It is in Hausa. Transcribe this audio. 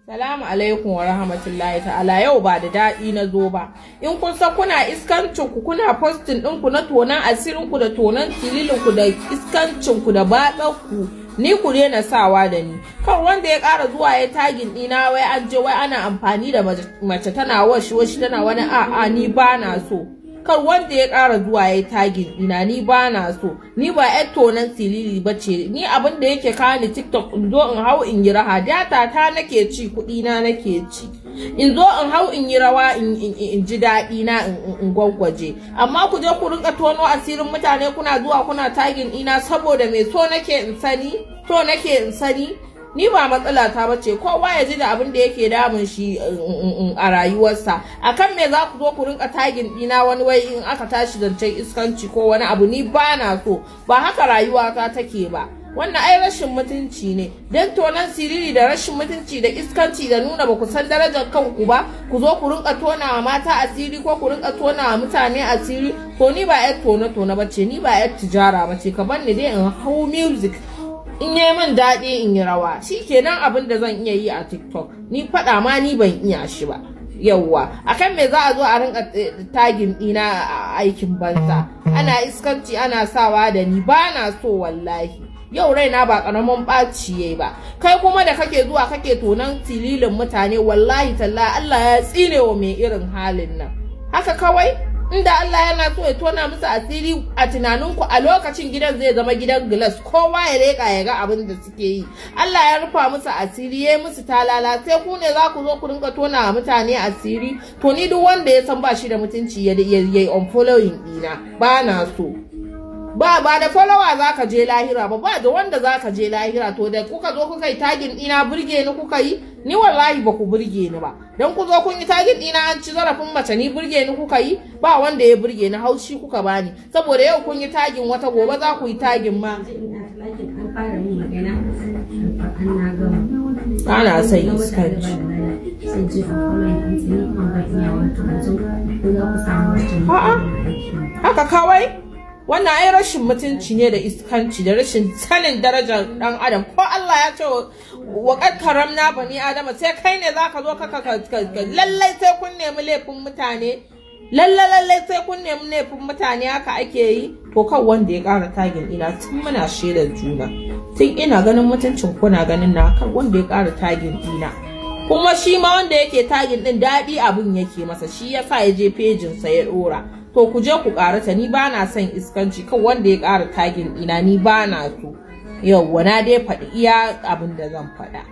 Salamu alaikum wa rahmatullahi ta'ala. Yau ba da daɗi na zo ba. In kun san kuna iskancin ku, kuna posting ɗinku na tonan asirin ku da tonan tililin ku da iskancin ku da batsan ku, ni ku daina sawa da ni. Kan wanda ya ƙara zuwa ya tagging ɗina, wai an je wai ana amfani da mace tana washi washi tana wani, a'a, ni ba na so. Kar wanda ya ƙara zuwa ya tagging ɗina, ni ba na so. Ni ba yar tonan silili ba ce. Ni abin da yake kawo ni TikTok, in zo in hau in yi raha. Data ta nake ci, kuɗi na nake ci, in zo in hau in yi rawa, in ji daɗi na, in gwaggwaje. Amma ku je ku rinka tono asirin mutane, kuna zuwa kuna tagging ɗina, saboda me? So nake in sani, so nake in sani. Ni ba matsala ta bace. Kowa ya ji da abin da yake damun shi a rayuwarsa. Akan me za ku zo ku rinka tagging dina wani wai in aka tashi zancen iskanci ko wani abu? Ni ba na so, ba haka rayuwata take ba. Wannan ai rashin mutunci ne, dan tonan siriri da rashin mutunci da iskanci da nuna ba ku san darajar kanku ba, ku zo ku rinka tona wa mata asiri ko ku rinka tona wa mutane asiri. To ni ba yar tona tona bace, ni ba yar tijara bace. Ka bar ni dai in hau music, in yi min daɗi in yi rawa, shi kenan abin da zan iya yi a TikTok. Ni faɗa ma ni ban iya shi ba. Yauwa, akan me za a zo a rinka tagging ɗina a aikin banza, ana iskanci, ana sawa da ni? Ba na so wallahi. Yau raina ba karamin ɓaci yayi ba. Kai kuma da kake zuwa kake tonan tililin mutane, wallahi tallahi Allah ya tsine wa mai irin halin nan. Haka kawai, inda Allah yana so ya tona musu asiri a tunaninku, a lokacin gidan zai zama gidan glass, kowa ya leƙa ya ga abin da suke yi. Allah ya rufa musu asiri, ya yi musu talala, sai ku ne za ku zo ku rinka tona wa mutane asiri? To ni duk wanda ya san ba shi da mutunci ya yi unfollowing ɗina, ba na so. Ba da follower za ka je lahira ba, ba da wanda za ka je lahira. To da kuka zo kuka yi tagging ɗina, burge ni kuka yi? Ni wallahi ba ku burge ni ba. Don ku zo kun yi tagging ɗina an ci zarafin mace, ni burge ni kuka yi? Ba wanda ya burge ni, haushi kuka bani. Saboda yau kun yi tagging wata, gobe za ku yi tagging ma. An fara yin magana an na gama. Ana son iskanci. Sai je a following ɗinsu, ni kuma ban iya, wato yanzu ko za ku samu wata A'a. aiki. Haka kawai, wannan ai rashin mutunci ne da iskanci da rashin sanin darajar dan adam. Ko Allah ya ce wa qad karamna bani adama, sai kai ne zaka zo ka lallai sai kun nemi laifin mutane, lallai lallai sai kun nemi laifin mutane, haka ake yi? To kan wanda ya ƙara tagging ina, tun muna shaidar juna, tun ina ganin mutuncin kuna ganin na, kan wanda ya ƙara tagging ina. Kuma shi ma wanda yake tagging din, daɗi abun yake masa, shi yasa ya je pejin sa ya ɗora. To ku je ku karata, ni ba na son iskanci. Kan wanda ya ƙara tagging ɗina, ni ba na so. Yauwa, na dai faɗi iya abin da zan faɗa.